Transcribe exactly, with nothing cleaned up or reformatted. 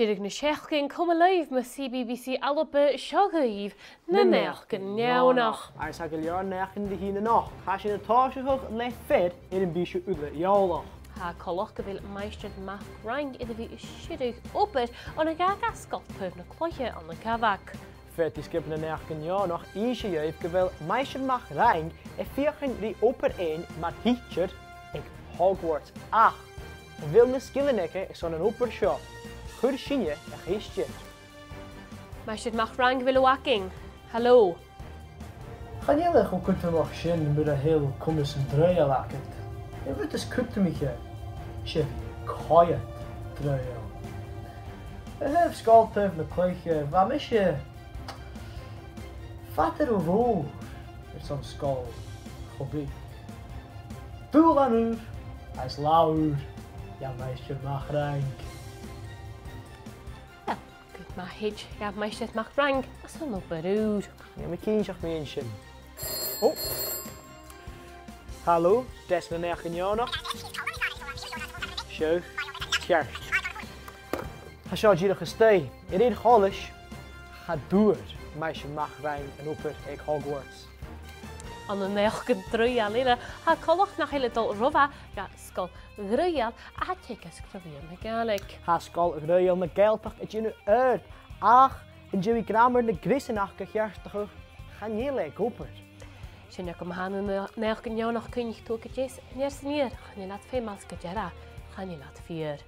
Deireadh na seachdain, coma leibh mu CBBC ALBA, seo dhuibh na Naidheachdan Neònach. Agus tha gu leòr naidheachdan ri thighinn a-nochd. Tha sinn a' tòiseachadh le fear air am bi sibh uile eòlach. Tha coltach gu bheil Maighstir MacFhraing air a bhith a' sireadh obair on a dh'fhàg e Sgoil Taobh na Cloiche ann an Cabhag. Fear de sgioba nan Naidheachdan Neònach, innsidh e dhuibh gu bheil Maighstir MacFhraing a' feuchainn ri obair fhaighinn mar thidsear aig Hogwarts, ach a bheil na sgilean aige airson an obair seo? Chuir sinne a-steach. Maighstir MacFhraing, a bheil thu againn? Hello. Chan eil e cho cudromach sin mura h-eil comas an draoidheil agad. An rud as cudromaiche, 's e coimhead draoidheil. A thaobh Sgoil Taobh na Cloiche, bha mise fada ro mhòr airson sgoil cho beag. Dùbhlan ùr agus latha ùr dha Maighstir MacFhraing. Uill, gu math thèid dha Maighstir MacFhraing airson obair ùr. Chan eil mi cinnteach mu dheidhinn sin. Ò! Hello, deasg nan Naidheachdan Neònach. Seo. Ceart. Tha seo dìreach a-staigh. A rèir choltais, cha d' fhuair Maighstir MacFhraing an obair aig Hogwarts. Ann an naidheachdan draoidheil eile, tha coltach nach eil e a' dol ro mhath dha Sgoil Dhraoidheil a tha a' teagasg tro mheadhan na Gàidhlig. Tha Sgoil Dhraoidheil na Gàidhealtachd a' dèanamh oidhirp, ach an dèidh gràmar na greasan aca a cheartachadh, chan eil e ag obair. Sin agaibh ma-thà na Naidheachdan Neònach. Cuimhnich, tuath a deas, an earrann an iar, chan eil iad feumail 's gu dearbh, chan eil iad fìor.